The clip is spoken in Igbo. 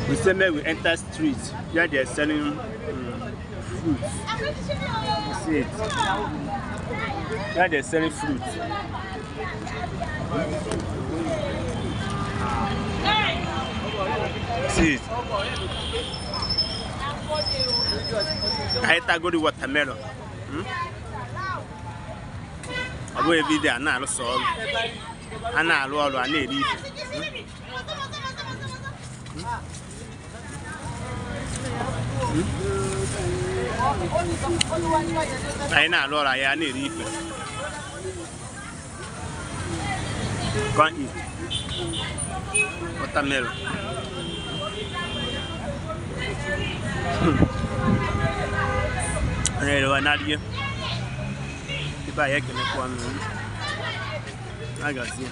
We say make we enter street where they are selling fruit. You see it? Where they are selling fruit. See it? Anyị tagoro watermelon. Ọ bụghị everyday a na-alụ sọ ọrụ. A na-alụ ọrụ a na-eri ife. Anyị na-alụ ọrụ anyị a na-eri ife. Come eat. Watermelon. Onye erewa na-adịghị. Ibe anyị ekelekwa m. Agazie.